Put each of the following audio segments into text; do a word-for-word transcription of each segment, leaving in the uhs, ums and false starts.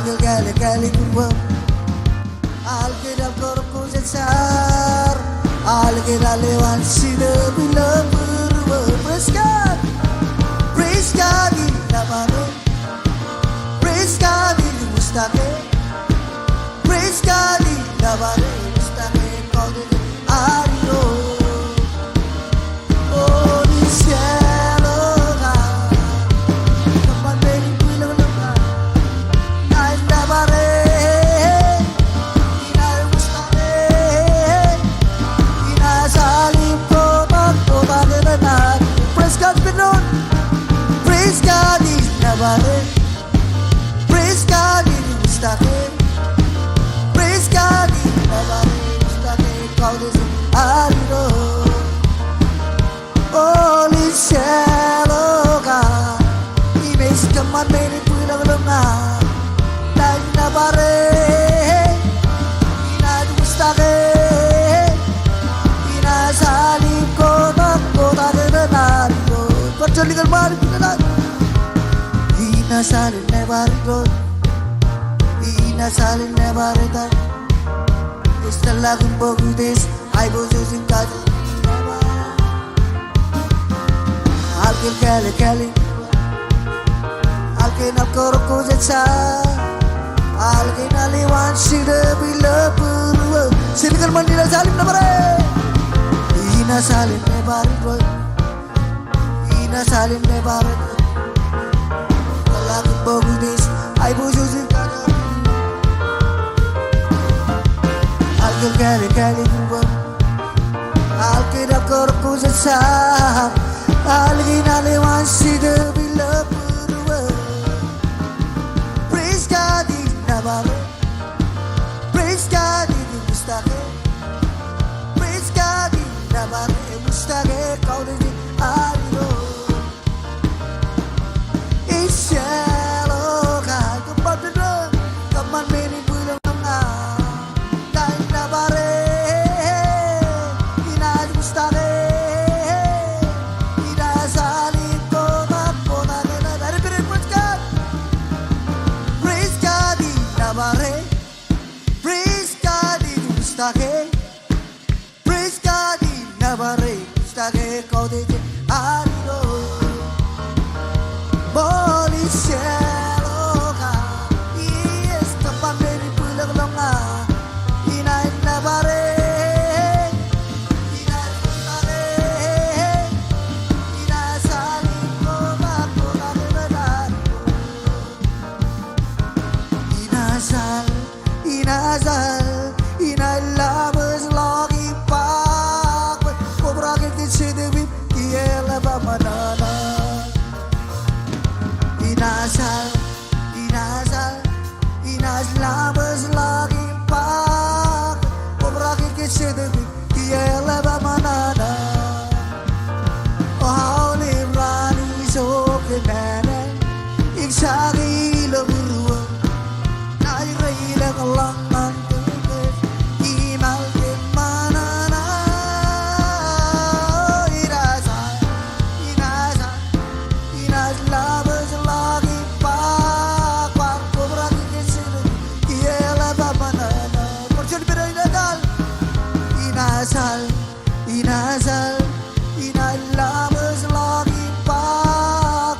Al kōl kāālōt, kāālōt būruō. Al kōl al kōrā kōj jar. Al kōl al eo an jitōb ilo būruō. Praise God. Praise God in nōbar e. Praise God in wūjtake. Praise God in nōbar e. Wūjtake kautiej ad Irooj. Praise God, Petron. Praise God, in nōbar e. Praise God, in wūjtake. Praise God, in nōbar e. Wūjtake kautiej ad Irooj. Holy shallow God. Im ej kōṃṃan men in bwilōñlōñ ña. Inaaj nōbar e. Inaaj wūjtake. Inaaj al im kotak kotak etan ad Irooj. Bar jollikar ṃaan in bwilōñlōñ ña. Inaaj al im nōbar Irooj. Inaaj al im nōbar etan. Ej tōllọk im bōk utiej. Aiboojoj im kajjojo. Al kōl kāālōt, kāālōt. Al kōl al kōrā kōj jar. Al kōl al eo an jitōb ilo būruō. Jen kōṃṃan, inaaj al im nōbar e. Inaaj al im nōbar Irooj. Inaaj al im nōbar e. Tōllọk im bōk utiej. Aiboojoj im kajjojo. Al kōl kāālōt, kāālōt būruō. Al kōl al kōrā kōj jar. Al kōl al eo an jitōb ilo būruō. Praise God in nōbar e. Praise God in wūjtake. Praise God in nōbar e. Wūjtake kautiej ad Irooj. Ej shallow God. Kōṃṃan men in bwilōñlōñ ña. Inaaj nōbar e. Inaaj wūjtake. Inaaj al im kotak kotak etan ad Irooj. Praise God. Praise God in nōbar e. Praise God in wūjtake. Praise God in nōbar e. Wūjtake kautiej ad Irooj. Holy shallow God. Yes, kōṃṃan men in bwilōñlōñ ña. Inaaj nōbar e. Inaaj wūjtake. Inaaj al im kotak kotak etan ad Irooj. Inaaj al, inaaj al, inaaj laṃōjḷọk im ba bwe kwōbraak kōn Jetōb im kiiō ḷap aṃ ṇōṇō. Inaaj al, inaaj al, inaaj laṃōjḷọk im ba bwe kwōbraak kōn Jetōb im kiiō ḷap aṃ ṇōṇō. O aolep raan ijo kōm āne im jake ilo būruō. Naaj reilōñḷọk ñan tūkōj im al kōm ṇōṇō. Inaaj al, inaaj al, inaaj laṃōjḷọk im ba bwe kwōbraak kōn Jetōb im kiiō ḷap aṃ ṇōṇō. Bar juon pād, inaaj al, inaaj al, inaaj al, inaaj laṃōjḷọk im ba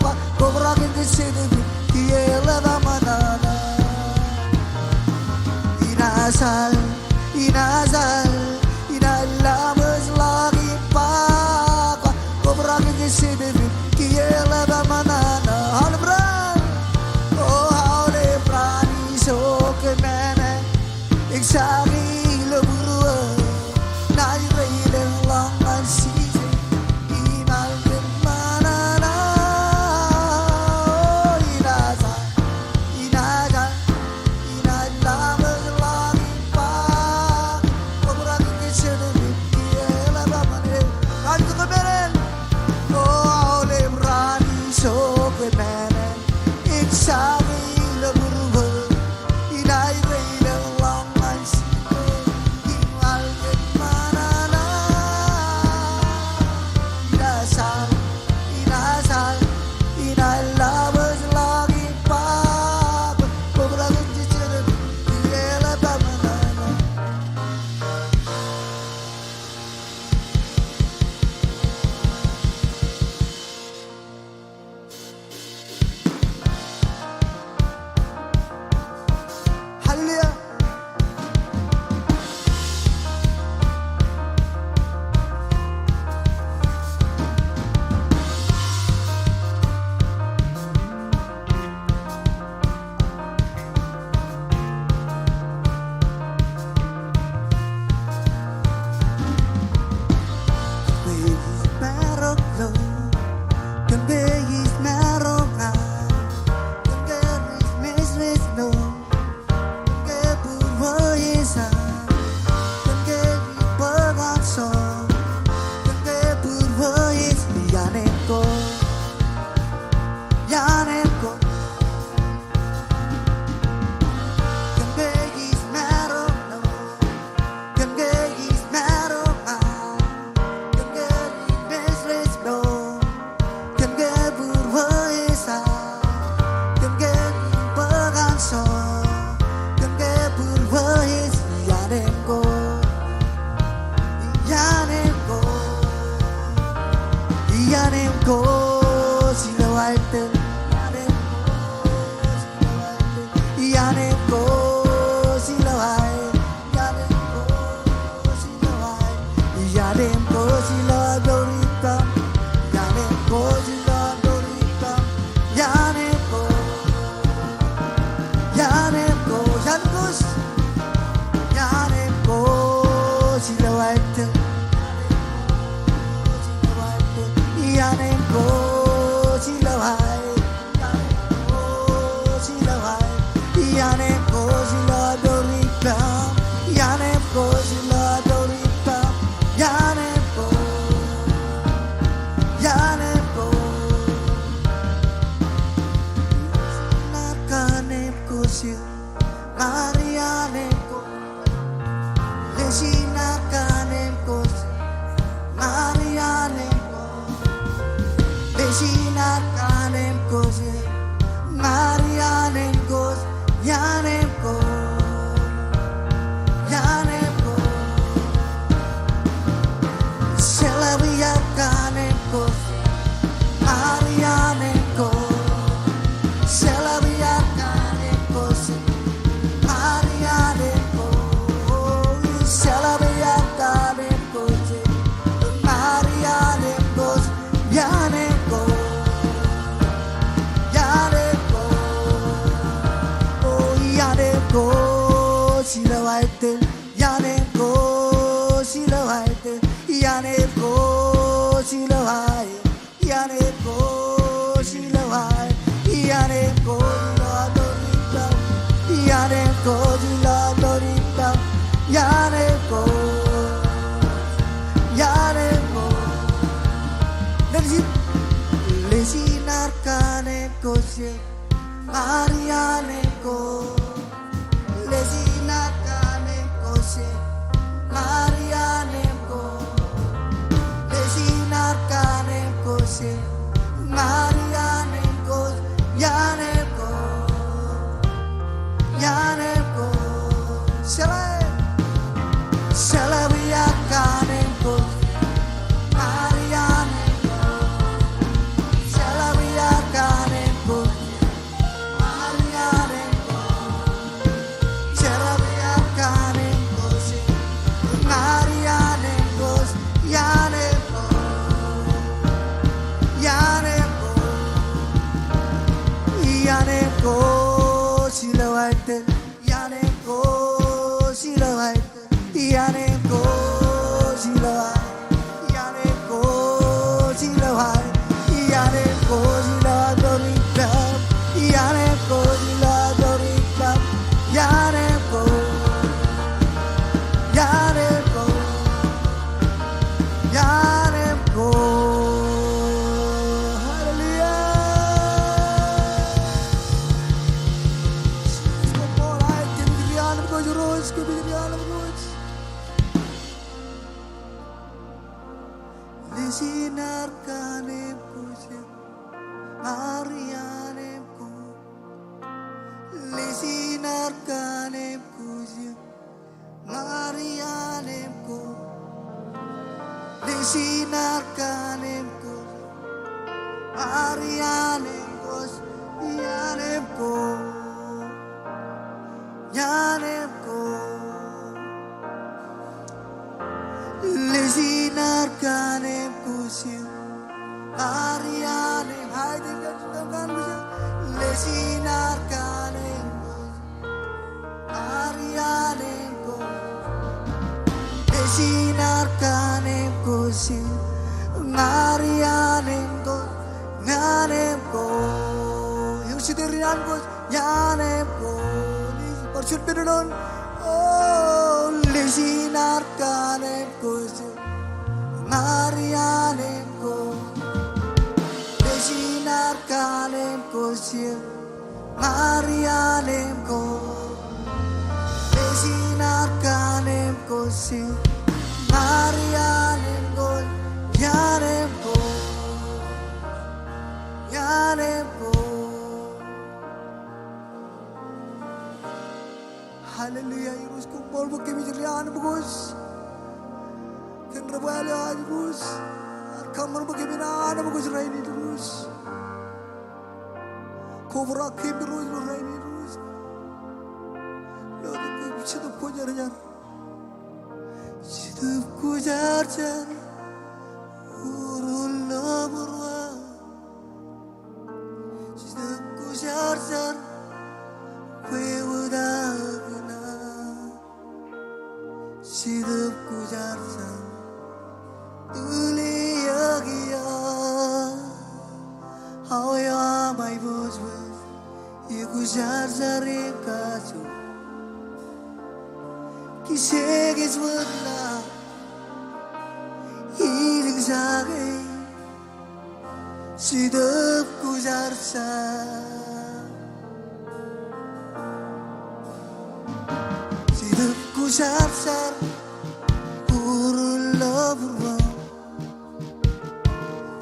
bwe kwōbraak kōn Jetōb im kiiō ḷap aṃ ṇōṇō. Inaaj al, inaaj al, inaaj laṃōjḷọk im ba bwe kwōbraak kōn Jetōb im kiiō ḷap aṃ ṇōṇō. Aolep raan, o aolep raan ijo kōm āne im jake ilo būruō. Naaj reilōñḷọk ñan Jisōs im al kōm ṇōṇō. Inaaj al, inaaj al, inaaj laṃōjḷọk im ba bwe Ko ilo adorippaṃ, iaan eṃ ko ilo adorippaṃ, iaan eṃ ko, iaan eṃ ko. Lōḷñin ad kaṇe im kōj, ña ri iaan eṃ ko. Lōḷñin ad kaṇe im kōj, ña ri iaan eṃ ko. Lōḷñin ad kaṇe im kōj, ña ri iaan eṃ ko, iaan eṃ ko, iaan eṃ ko. Jeḷā bwe iar kaṇe im kōj, ña ri iaan eṃ ko. Jeḷā bwe iar kaṇe im kōj, ña ri iaan eṃ ko. Jeḷā bwe iar kaṇe im kōj, ña ri iaan eṃ ko, iaan eṃ ko, iaan eṃ ko. O iaan eṃ ko, ilo aer tōl, iaan eṃ ko, ilo aer tōl, iaan eṃ ko, ilo aer, iaan eṃ ko, ilo aer, iaan eṃ ko, ilo adorippaṃ, iaan eṃ ko, ilo adorippaṃ, iaan eṃ ko, iaan eṃ ko. Lōḷñin, lōḷñin ad kaṇe im kōj, ña ri iaan eṃ ko. Lōḷñin ad kaṇe im kōj, ña ri iaan eṃ ko. Lōḷñin ad kaṇe im kōj, ña ri iaan eṃ ko, iaan eṃ ko, iaan eṃ ko. Jeḷā, jeḷā bwe iar kaṇe im kōj, ña ri iaan eṃ ko. Jeḷā bwe iar kaṇe im kōj, ña ri iaan eṃ ko. Jeḷā bwe iar kaṇe im kōj, ña ri iaan eṃ ko, iaan eṃ ko, iaan eṃ ko, iaan eṃ ko, ilo aer tōl, iaan eṃ ko, ilo aer tōl. Iaan eṃ ko, ilo aer, iaan eṃ ko, ilo aer, iaan eṃ ko, ilo adorippaṃ, iaan eṃ ko, ilo adorippaṃ, iaan eṃ ko, iaan eṃ ko, iaan eṃ ko. Hallelujah. Koṃṃool aer kōmij ri iaan eṃ ko, Irooj, kōmij ri iaan eṃ ko. Lōḷñin ad kaṇe im kōj, ña ri iaan eṃ ko. Lōḷñin ad kaṇe im kōj, ña ri iaan eṃ ko. Lōḷñin ad kaṇe im kōj, ña ri iaan eṃ ko, iaan eṃ ko, iaan eṃ ko. Lōḷñin ad kaṇe im kōj, ña ri iaan eṃ, hai, tōl kōj, tōl kōj, lōḷñin ad kaṇe im kōj, ña ri iaan eṃ ko. Lōḷñin ad kaṇe im kōj, ña ri iaan eṃ ko, iaan eṃ ko. Ewi jete ri iaan kōj, iaan eṃ ko. Bar juon minit ṇe. O, lōḷñin ad kaṇe im kōj, ña ri iaan eṃ ko. Lōḷñin ad kaṇe im kōj, ña ri iaan eṃ ko. Lōḷñin ad kaṇe im kōj, ña ri iaan eṃ ko, iaan eṃ ko, iaan eṃ ko. Hallelujah, Irooj, koṃṃool bwe kōmij ri iaan eṃ kōj. Kōn ri bwe ilo ad, Irooj. Kōṃṃan bwe kōmin iaan eṃ kōj rainin, Irooj. Kobrak kōm, Irooj, ilo rainin, Irooj. Lord, kōmij Jetōb Kwōjarjar. Jetōb Kwōjarjar, Irooj ḷōṃaro. Jetōb Kwōjarjar, kwe wōt aō kōṇaan. Jetōb Kwōjarjar, tūliyōk iiō. Aō eo aṃ aiboojoj, ekwōjarjar im kajoor. Kijeekej wōt ḷọk, ijin jake, Jetōb Kwōjarjar. Jetōb Kwōjarjar, būruō ḷọk būruō.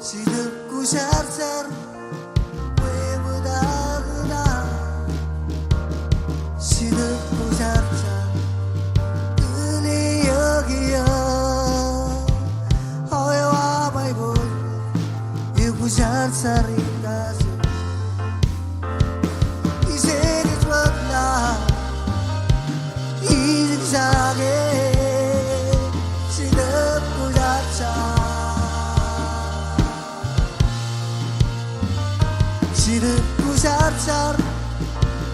Jetōb Kwōjarjar, kwe bōtaak ṇa. Jetōb Kwōjarjar, tūle eok ioon. Awa, awa, Baibōḷ, ekwōjarjar in kajoor. Kijeekej wōt ḷọk, ijin jake, Jetōb Kwōjarjar. Jetōb Kwōjarjar,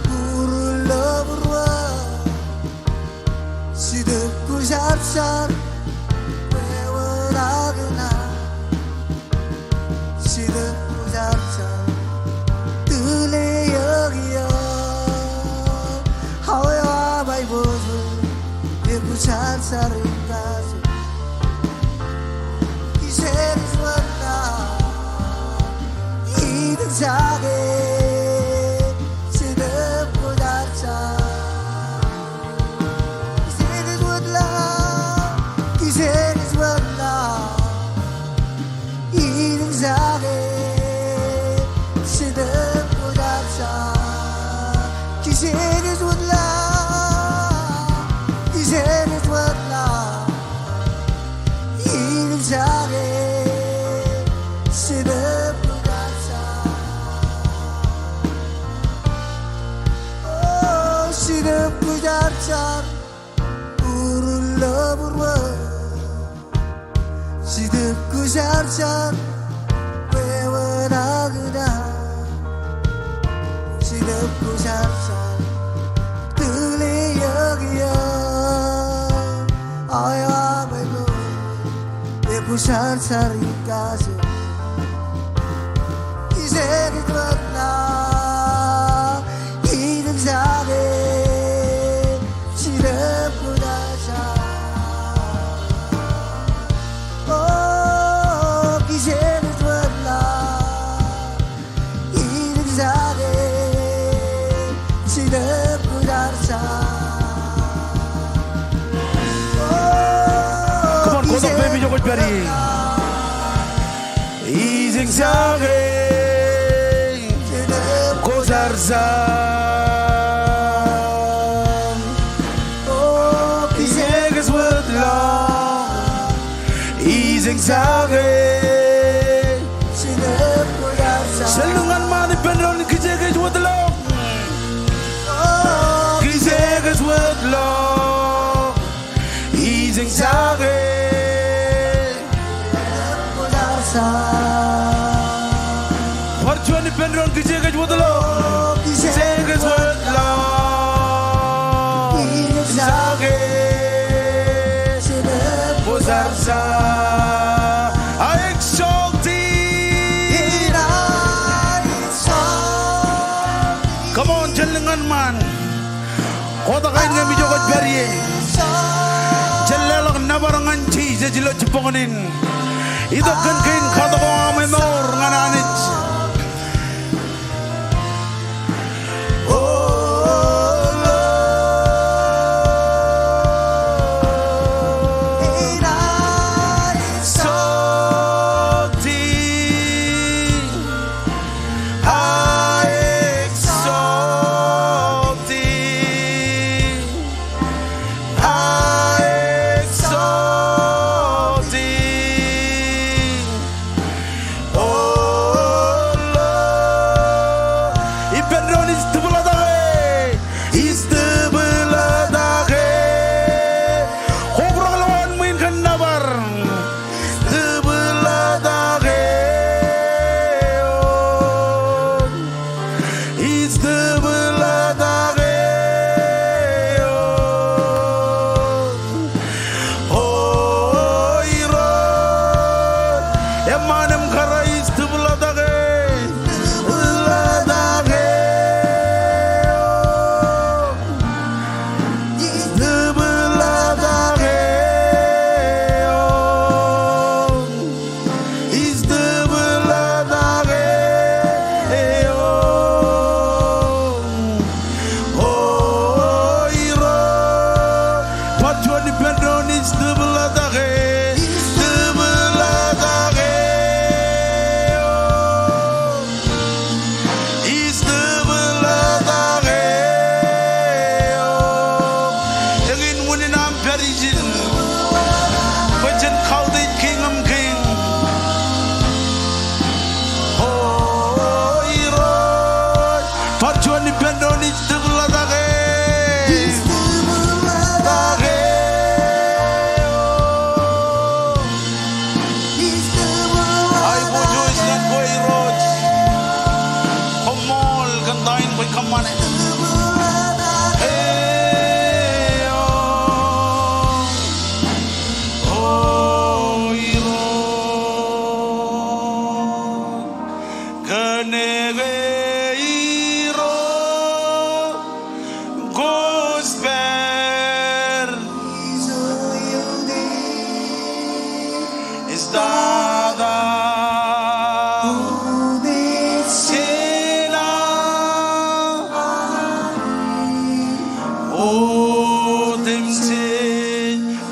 būruō ḷọk būruō. Jetōb Kwōjarjar, kwe bōtaak ṇa. Jetōb Kwōjarjar, tūle eok ioon. Awa, awa, Baibōḷ, ekwōjarjar in kajoor. Kijeekej wōt ḷọk, ijin jake, Jetōb Kwōjarjar. Kijeekej wōt ḷọk, kijeekej wōt ḷọk, ijin jake, Jetōb Kwōjarjar. Kijeekej wōt ḷọk, kijeekej wōt ḷọk, ijin jake, Jetōb Kwōjarjar. O, Jetōb Kwōjarjar, būruō ḷọk būruō. Jetōb Kwōjarjar, kwe bōtaak ṇa. Jetōb Kwōjarjar, tūle eok ioon. Awa, awa, Baibōḷ, ekwōjarjar in kajoor. Kijeekej wōt ḷọk, ijin jake, Jetōb Kwōjarjar. O, kijeekej wōt ḷọk, ijin jake, Jetōb Kwōjarjar. O, come on, kotak peiṃ ijo kwōj pād ie. Ijin jake, Jetōb Kwōjarjar. O, kijeekej wōt ḷọk, ijin jake, Jetōb Kwōjarjar. Jen lōñ ñan ṃaan ippān doon, kijeekej wōt ḷọk. O, kijeekej wōt ḷọk, ijin jake. Bar juon ippān doon, kijeekej wōt ḷọk. Kijeekej wōt ḷọk. Ijin jake. Kwōjarjar. I exalt thee. Come on, jen lōñ ñan ṃaan. Kotak ain kōm ijo kwōj pād ie. Jen leḷọk nōbar ñan Jisōs ilo jibboñōn in. Itok kōn kein katok ko aṃ emour ñan Anij. I exalt thee. I exalt thee. O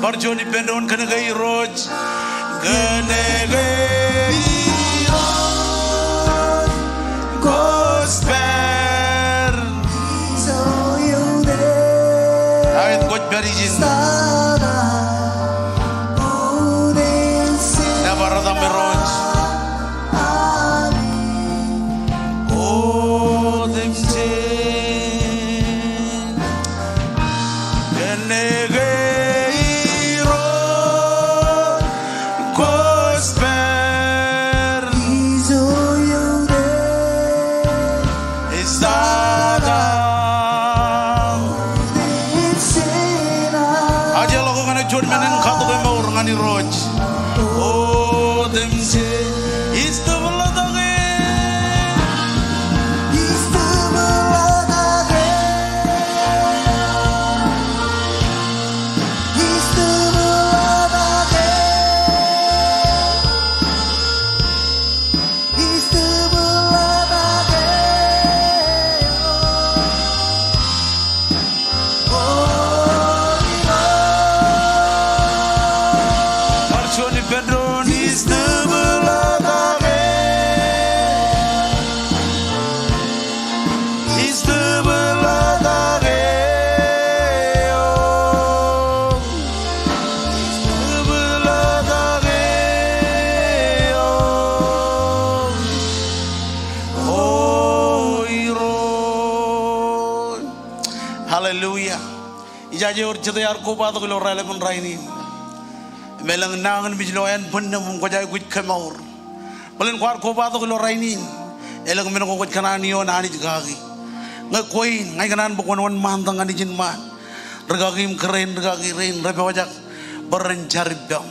Bar juon ippān doon. Kōnke Irooj, kōnke Irooj, kwōj pād. Aet, kwōj pād ijin. Nōbar etaṃ Irooj. Otemjej. Kōnke Irooj, kwōj pād. Ej jab. Aje ḷọk eok ñan juon men in katok emour ñan Irooj. Otemjej. Ij tūbḷōtake. Ij tūbḷōtake. Ij tūbḷōtake. Ij tūbḷōtake. Bar juon ippān doon. Ij tūbḷōtake. Ij tūbḷōtake. Ij tūbḷōtake. O Irooj. Hallelujah. Ijaje wōr jete ear kobatok ilo raelepen rainin. Im elōñ nañinmej ilo ānbwin ṇe im kwōj aikuj kemour. Bōlen kwaar kobatok ilo rainin, elōñ men ko kwōj kōṇaan ioon Anij kaki. Ñe kwe in, ña ikōṇaan bwe kwōn wōnṃaantak ñan ijin ṃaan. Rikaki im kōrā in, rikaki rein, rej pojak bwe ren jar ippaṃ.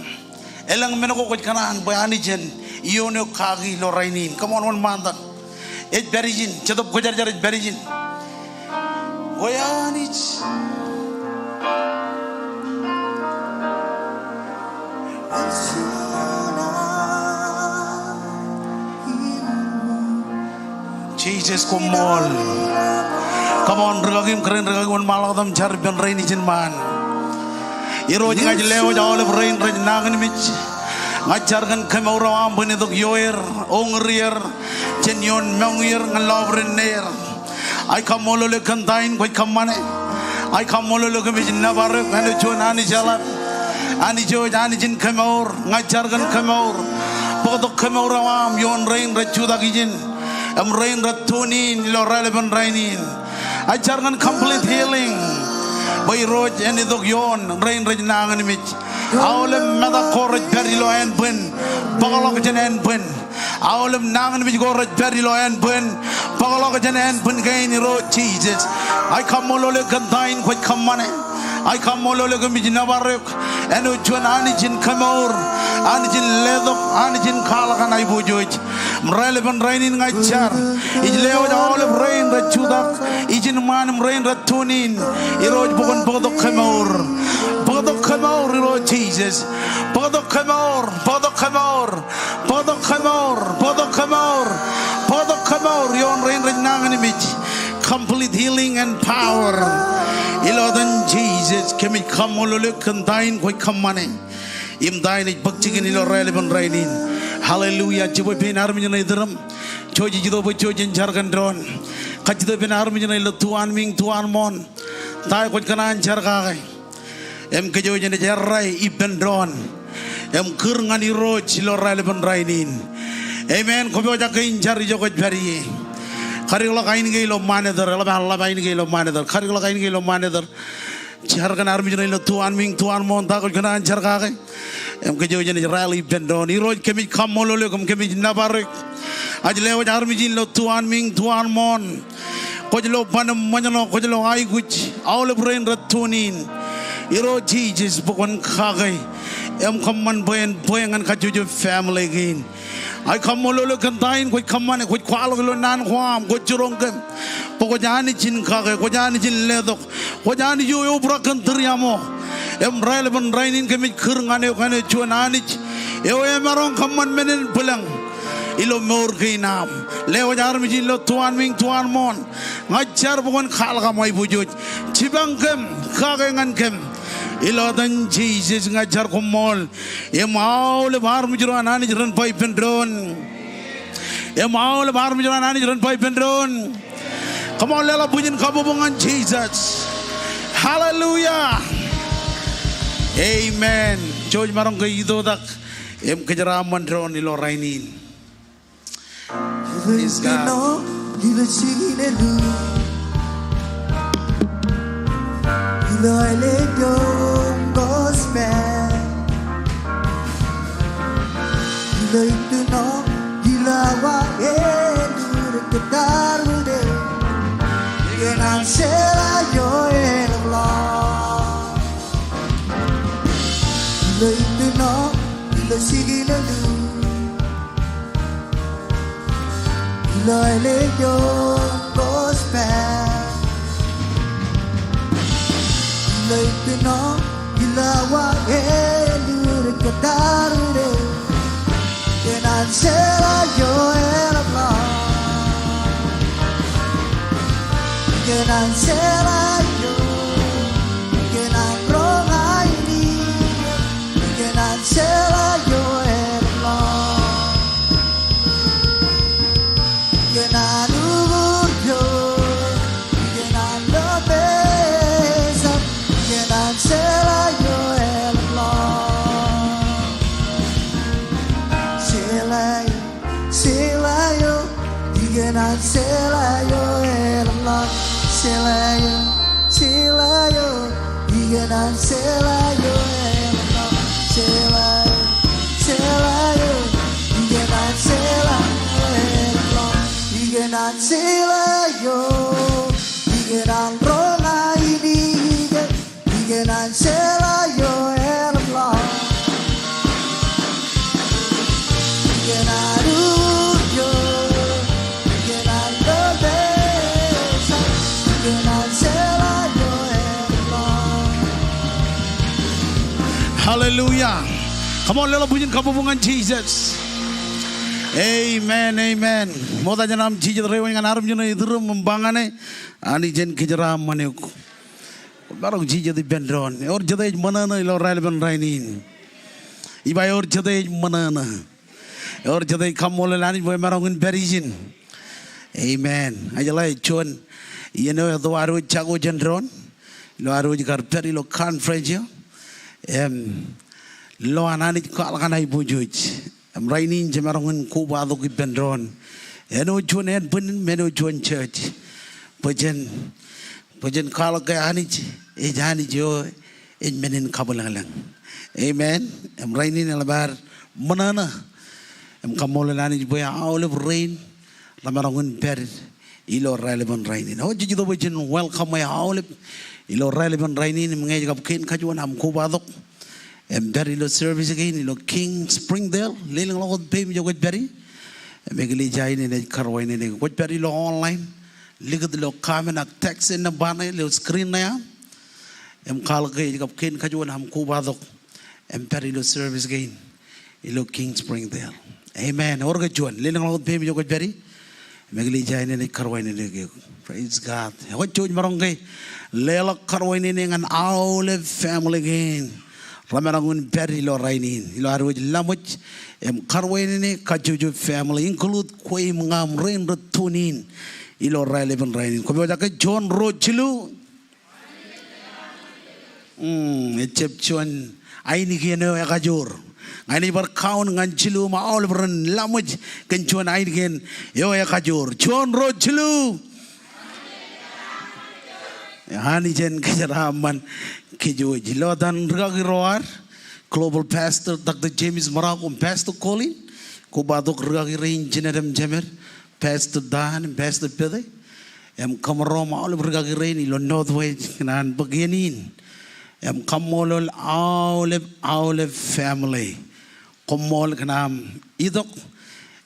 Elōñ men ko kwōj kōṇaan bwe Anij en ioon eok kaki ilo rainin. Come on, wōnṃaantak. Ej pād ijin, Jetōb Kwōjarjar ej pād ijin. Kwe Anij. Jisōs koṃṃool. Come on, rikaki im kōrā in, rikaki wōnṃaanḷọk etaṃ jar ippān rein ijin ṃaan. Irooj, ña ij lewōj aolep rein rej nañinmej. Ña ij jar kōn kemour eo aṃ bwe en itok ioer, oñūrier, jān ioon moñier ñan lọpiden neer. Ij kaṃṃoolol eok kōn ta in kwōj kōṃṃane. Ij kaṃṃoolol eok kōmij nōbar eok āinwōt juon Anij eḷap. Anij eo ej Anij in kemour, ña ij jar kōn kemour. Bōktok kemour eo aṃ ioon rein rej jutak ijin im rein rej tune in ilo raelepen rainin. Ij jar kōn complete healing. Bwe Irooj en itok ioon rein rej nañinmej. Aolep metak ko rej pād ilo ānbwin, bōkḷọk jān ānbwin. Aolep nañinmej ko rej pād ilo ānbwin, bōkḷọk jān ānbwin kein Irooj Jisōs. Ij kaṃṃoolol eok kōn ta in kwōj kōṃṃane. Ij kaṃṃoolol eok im ij nōbar eok āinwōt juon Anij in kemour, Anij in letok, Anij in kwaḷọk an aiboojoj. Im raelepen rainin ña ij jar, ij lewōj aolep rein rej jutak ijin ṃaan im rein rej tune in. Irooj bwe kwōn bōktok kemour. Bōktok kemour Irooj Jisōs. Bōktok kemour, bōktok kemour, bōktok kemour, bōktok kemour, bōktok kemour ioon rein rej nañinmej. Complete healing and power. Ilo etan Jisōs kōmij kaṃṃoolol eok kōn ta in kwōj kōṃṃane. Im ta in ej bōk jikin ilo raelepen rainin. Hallelujah. Jibwe pein armej ṇe iturūṃ. Jouj ej itok bwe jouj jen jar kōn doon. Kajjitōk ippān armej ṇe ilo tuanmiiñ tuanmooṇ. Ta eo kwōj kōṇaan jar kake. Im kōjwōj jenaaj errā ippān doon im kūr ñan Irooj ilo raelepen rainin. Amen. Kwō pojak ke in jar ijo kwōj pād ie. Kadikḷọk ainikien ilo monitor, eḷap an ḷap ainikien ilo monitor. Kadikḷọk ainikien ilo monitor. Jar kōn armej ṇe ilo tuanmiiñ tuanmooṇ, ta kwōj kōṇaan jar kake. Im kōjwōj jenaaj rally ippān doon. Irooj kōmij kaṃṃoolol eok im kōmij nōbar eok. Ij lewōj armej in ilo tuanmiiñ tuanmooṇ. Kwōj lo ban im ṃōjṇọ, kwōj lo aikuj aolep rein rej tune in. Irooj Jisōs bwe kwōn kake im kōṃṃan bwe en bwe ñan kajjojo family kein. Ij kaṃṃoolol eok kōn ta in kwōj kōṃṃane, kwōj kwaḷọk ilo naan ko aṃ, kwōj jiroñ kōm. Bwe kwōj Anij in kake, kwōj Anij in letok, kwōj Anij eo eobrak kōn tūriaṃo. Im raelepen rainin kōmij kūr ñan eok āinwōt juon Anij Eo emaroñ kōṃṃan men in bwilōñ ilo mour kein aṃ. Lewōj armej in ilo tuanmiiñ tuanmooṇ. Ña ij jar bwe kwōn kwaḷọk aṃ aiboojoj. Jipañ kōm, kake ñan kōm. Ilo etan Jisōs ña ij jar koṃṃool. Im aolep armej ro an Anij ren ba ippān doon. Im aolep armej ro an Anij ren ba ippān doon. Come on, leḷọk bwijin kabbokbok ñan Jisōs. Hallelujah. Amen. Jouj maroñ ke itoitak im kōjeraaṃṃan doon ilo rainin. Praise God. Hallelujah. Come on, leḷọk bwijin kabbokbok ñan Jisōs. Amen, amen. Ṃokta jān aṃ jijet reiwōj ñan armej ṇe iturūṃ im ba ñane, Anij en kōjeraaṃṃan eok. Maroñ jijet ippān doon. Ewōr jete ej ṃōṇōṇō ilo raelepin rainin? Ij ba ewōr jete ej ṃōṇōṇō. Ewōr jete ej kaṃṃoolol Anij bwe emaroñ in pād ijin? Amen. Ij jeḷā juon iien eo etto ad wōj jako jān doon ilo ad wōj kar pād ilo conference eo. Im lo an Anij kwaḷọk an aiboojoj. Im rainin jemaroñ in kobatok ippān doon. Āinwōt juon ānbwinnin im āinwōt juon church. Bwe jen, bwe jen kwaḷọk ke Anij ej Anij eo ej men in kabwilōñlōñ. Amen. Im rainin eḷap ad ṃōṇōṇō im kaṃṃoolol Anij bwe aolep rein remaroñ in pād ilo raelepin rainin. Eo jej itok bwe jen welcome e aolep ilo raelepin rainin im ñe ej kab kein kajuon aṃ kobatok im pād ilo service kein ilo King Springdale, lelōñḷọk wōt peiṃ ijo kwōj pād ie. Im eklejia in enaaj karuwainene eok. Kwōj pād ilo online, likūt ilo comment ak text e nōṃba ṇe ilo screen ṇe aṃ. Im kwaḷọk ke ej kab kein kajuon aṃ kobatok im pād ilo service kein ilo King Springdale. Amen. Ewōr ke juon? Lelōñḷọk wōt peiṃ ijo kwōj pād ie. Im eklejia in enaaj karuwainene eok. Praise God. Ekwe jouj maroñ ke leḷọk karuwainene ñan aolep family kein remaroñ in pād ilo rainin ilo ad wōj laṃōj im karuwainene kajjojo family, include kwe im ña im rein rej tune in ilo raelepin rainin. Kwōpojak ke juon, ruo, jilu. Mm, ejab juon ainikien eo ekajoor. Ña inaaj bar count ñan jilu im aolep ren laṃōj kōn juon ainikien eo ekajoor. Juon, ruo, jilu. Anij en kōjeraaṃṃan kōj wōj. Ilo etan rūkaki ro ad, Global Pastor Doctor James Marocco im Pastor Colin, kobatok rūkaki rein jined im jemed, Pastor Dan im Pastor Pete, im kōṃro im aolep rūkaki rein ilo Northwest kōn an bōk iien in. Im kaṃṃoolol aolep, aolep family. Koṃṃool kōn aṃ itok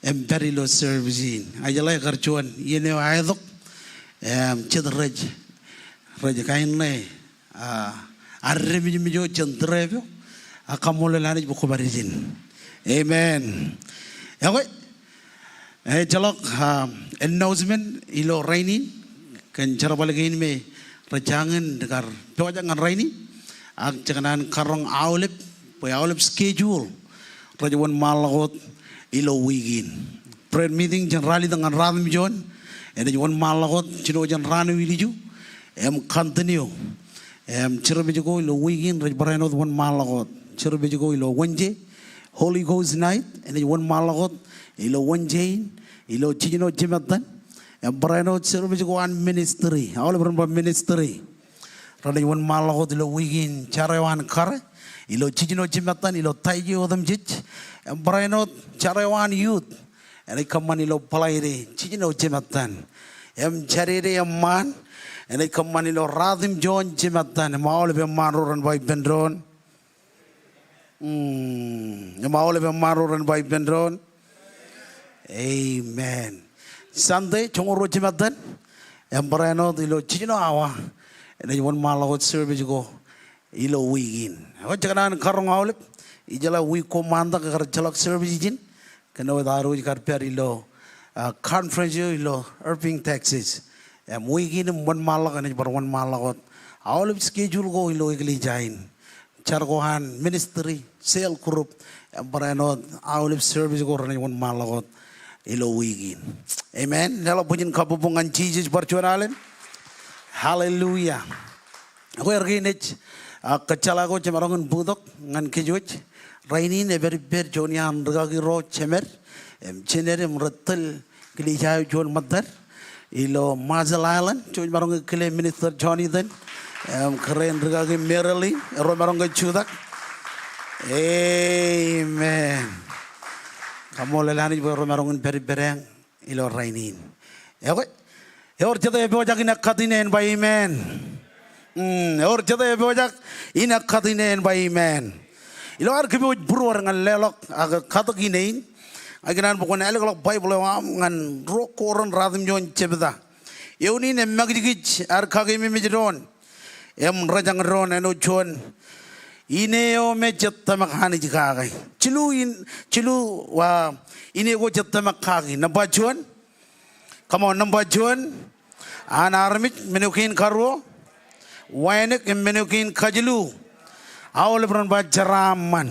im pād ilo service in. Ij jeḷā kar juon iien eo aetok im jet rej, rej kain ṇe a, a, rej mej mej eo jān trip eo, ak kaṃṃoolol Anij bwe kwō pād ijin. Amen. Ekwe, ejjeḷọk, ah, announcement ilo rainin kōn jerbal kein me rej jañin kar pojak ñan rainin. Ak jekōṇaan karoñ aolep, bwe aolep schedule rej wōnṃaanḷọk wōt ilo wiik in. Prayer meeting jān ralitōk ñan ratimjuon enaaj wōnṃaanḷọk wōt jino jān raan eo ilju im continue. Im service ko ilo wiik in rej barāinwōt wōnṃaanḷọk wōt. Service ko ilo Wednesday, Holy Ghost night, enaaj wōnṃaanḷọk wōt ilo Wednesday in, ilo jiljino jimattan. Im barāinwōt service ko an ministry, aolep ren ba ministry, renaaj wōnṃaanḷọk wōt ilo wiik in jar eo an kare, ilo jiljino jimattan, ilo Taije otemjej. Im barāinwōt jar eo an youth, enaaj kōṃṃan ilo Bōḷaide, jiljino jimattan. Im Jādede eṃṃaan, enaaj kōṃṃan ilo ratimjuon jimattan. Im aolep eṃṃaan ro ren ba ippān doon. Mm, im aolep eṃṃaan ro ren ba ippān doon. Amen. Sunday, joñoul ruo jimattan, im barāinwōt ilo jiljino awa, enaaj wōnṃaanḷọk wōt service ko ilo wiik in. Ekwe jekōṇaan karoñ aolep, ijeḷā wiik ko ṃaantak ekar ejjeḷọk service ijin, kōn wōt ad wōj kar pād ilo, ah, conference eo ilo Irving, Texas. Im wiik in im wōnṃaanḷọk, enaaj bar wōnṃaanḷọk wōt aolep schedule ko ilo eklejia in. Jar ko an ministry, cell group, im barāinwōt aolep service ko renaaj wōnṃaanḷọk wōt ilo wiik in. Amen. Leḷọk bwijin kabbokbok ñan Jisōs bar juon alen. Hallelujah. Ekwe erkein ej, ah, kōjjeḷā ko jemaroñ in bōktok ñan kōj wōj. Rainin ej pād ippād juon iaan rūkaki ro, jemed im jined, im rej tōl eklejia eo juon ṃōttad ilo Marshall Island. Jej maroñ kile Minister Jonathan im kōrā in rūkaki Marilyn, ro maroñ ke jutak. Amen. Kaṃṃoolol Anij bwe ro maroñ in pād ippād eañ ilo rainin. Ekwe, ewōr jete epojak in ekkat in en ba amen. Mm, ewōr jete epojak in ekkat in en ba amen. Ilo ad kōpooj būruod ñan leḷọk ak katōk ine in, ikōṇaan bwe kwōn ālōkḷọk Baibōḷ eo aṃ ñan Ruo Korint ratimjuon jebta. Eoon in emakijkij ad kakememej doon im rejañ doon āinwōt juon ine eo me jej tōmak Anij kake. Jilu in, jilu, ah, ine ko jej tōmak kaki. Nōṃba juon, come on, nōṃba juon, an armej, men eo kein karuo, wānōk, im men eo kein kajilu, aolep ren ba jeraaṃṃan.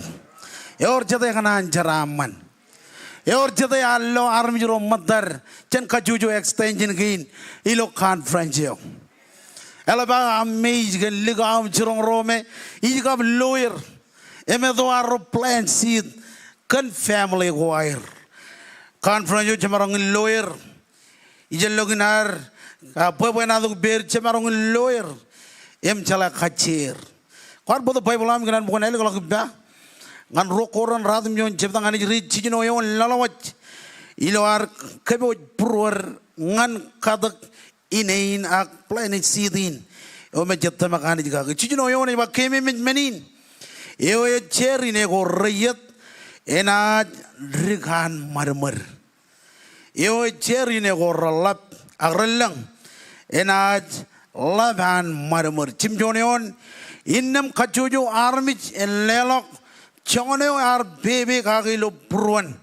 Ewōr jete ekōṇaan jeraaṃṃan. Ewōr jete ear lo armej ro ṃōttad jān kajjojo extension kein ilo conference eo. Eḷap aō amaze kōn likao im jiroñ ro me ij kab lawyer im eto arro plant seed kōn family ko aer. Conference eo jemaroñ in lawyer. Ijellọkin ad, ah, bwebwenato ippāer, jemaroñ in lawyer im jeḷā kajjeer. Kwaar bōktok Baibōḷ aṃ, ikōṇaan bwe kwōn ālōkḷọk ippa ñan Ruo Korint ratimjuon jebta ñan ej riit jiljino eoon ḷọk ḷọk wōj ilo ad kōpooj būruod ñan katōk ine in ak planted seed in eo me jej tōmak Anij kake. Jiljino eoon ej ba, kememej men in, eo ej jeer ine ko reiiet enaaj dik an ṃadṃōd. Eo ej jeer ine ko reḷap ak relōñ enaaj ḷap an ṃadṃōd. Jimjuon eoon, innām kajjojo armej en leḷọk joñan eo ear pepe kake ilo būruon.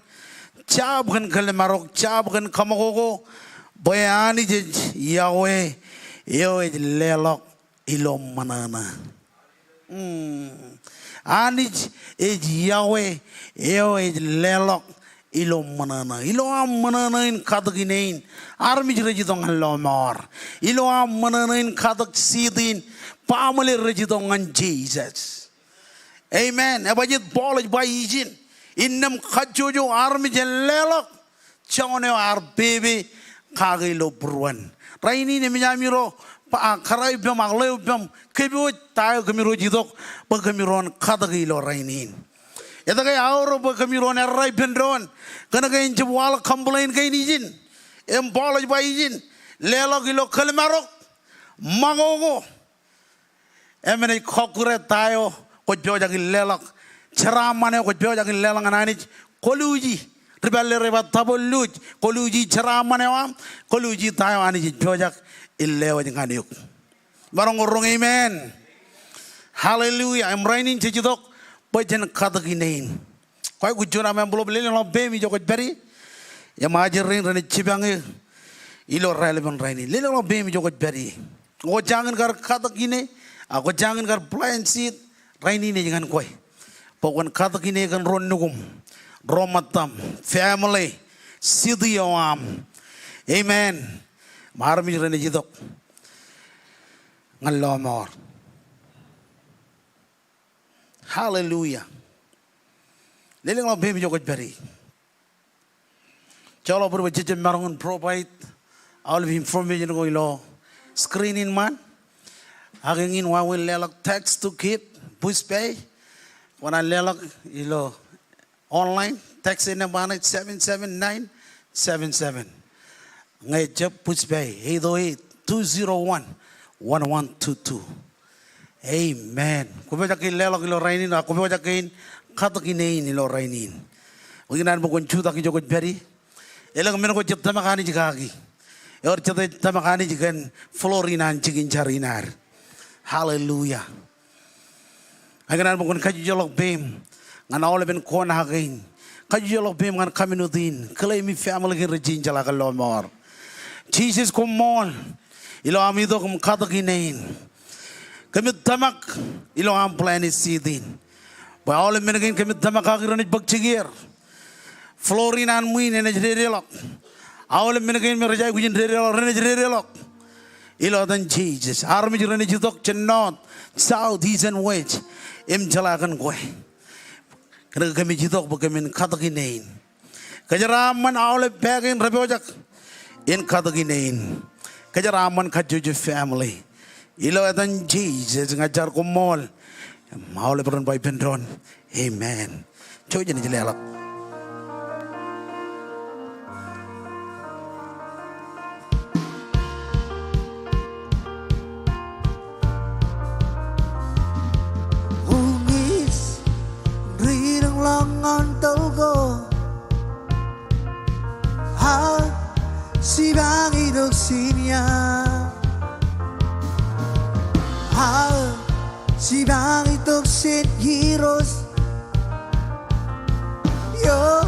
Jab kōn kōḷmānḷọk, jab kōn kaṃakoko, bwe Anij ej Yahweh eo ej leḷọk ilo ṃōṇōṇō. Mm. Anij ej Yahweh eo ej leḷọk ilo ṃōṇōṇō. Ilo aṃ ṃōṇōṇō in katōk ine in, armej rej itok ñan lọmọọr. Ilo aṃ ṃōṇōṇō in katōk seed in, baaṃle rej itok ñan Jisōs. Amen. Ebajjeet Paul ej ba ijin, innām kajjojo armej en leḷọk joñan eo ear pepe kake ilo būruon. Rainin eṃōj ami ro ba, ah, kōrā ippaṃ ak ḷeo ippaṃ kōpooj ta eo kōmiro ej itok bwe kōmiro en katōk ilo rainin. Etke aorōk bwe kōmiro en errā ippān doon? Kōnke en jab waḷọk complain kein ijin. Im Paul ej ba ijin, leḷọk ilo kōḷmānḷọk, ṃakoko, im enaaj kọkkure ta eo kwōj pojak in leḷọk. Jeraaṃṃan eo kwōj pojak in leḷọk ñan Anij, kōluuji. Ri pālle rej ba double luuj. Kōluuji jeraaṃṃan eo aṃ, kōluuji ta eo Anij ej pojak in lewōj ñan eok. Maroñ ke roñ amen. Hallelujah. Im rainin jej itok bwe jen katōk ine in. Kwe kwōj juon aṃ envelope, lelōñḷọk peiṃ ijo kwōj pād ie. Im ajri rein renaaj jipañ eō ilo raelepen rainin. Lelōñḷọk peiṃ ijo kwōj pād ie. Kwō jañin kar katōk ine, ak kwō jañin kar plant seed, rainin ej ñan kwe. Bwe kwōn katōk ine kōn ro nukuṃ, ro ṃōttaṃ, family, city eo aṃ. Amen. Im armej renaaj itok ñan lọmọọr. Hallelujah. Lelōñḷọk peiṃ ijo kwōj pād ie. Joḷọk bōd bwe jej jab maroñ in provide aolep information ko ilo screen in ṃaan. Ak eñin wāween leḷọk text to give, Pushpay. Kwōnaaj leḷọk ilo online, text e nōṃba ṇe seven seven nine seven seven. Ñe ejjab Pushpay, eight oh eight, two zero one, one one two two. Amen. Kwō pojak ke in leḷọk ilo rainin, ak kwō pojak ke in katōk ine in ilo rainin. Ikōṇaan bwe kwōn jutak ijo kwōj pād ie. Elōñ men ko jej tōmak Anij kaki. Ewōr jete tōmak Anij kōn floor in an jikin jar in ad. Hallelujah. Ikōṇaan bwe kwōn kajjitōk peiṃ ñan aolepen kona kein. Kajjitōk peiṃ ñan community in. Claim e family kein rej jenaaj jeḷā kōn lọmọọr. Jisōs koṃṃool ilo aṃ itok im katōk ine in. Kōmij tōmak ilo aṃ plant seed in. Bwe aolep men kein kōmij tōmak kaki renaaj bōk jikier. Floor in an ṃwiin enaaj dedeḷọk. Aolep men kein me rej aikuj in dedeḷọk renaaj dedeḷọk. Ilo etan Jisōs. Armej renaaj itok jān north, south, east and west im jeḷā kōn kwe. Kōnke kōmij itok bwe kōmin katōk ine in. Kōjeraaṃṃan aolep pā kein rej pojak in katōk ine in. Kōjeraaṃṃan kajjojo family. Ilo etan Jisōs ña ij jar koṃṃool. Im aolep ren ba ippān doon, amen. Jouj jenaaj leḷọk. Uññūj ri lōñḷọk ñan tōl ko. Aō, jipañ itok jān ia. Aō, jipañ itok jān Irooj. Io.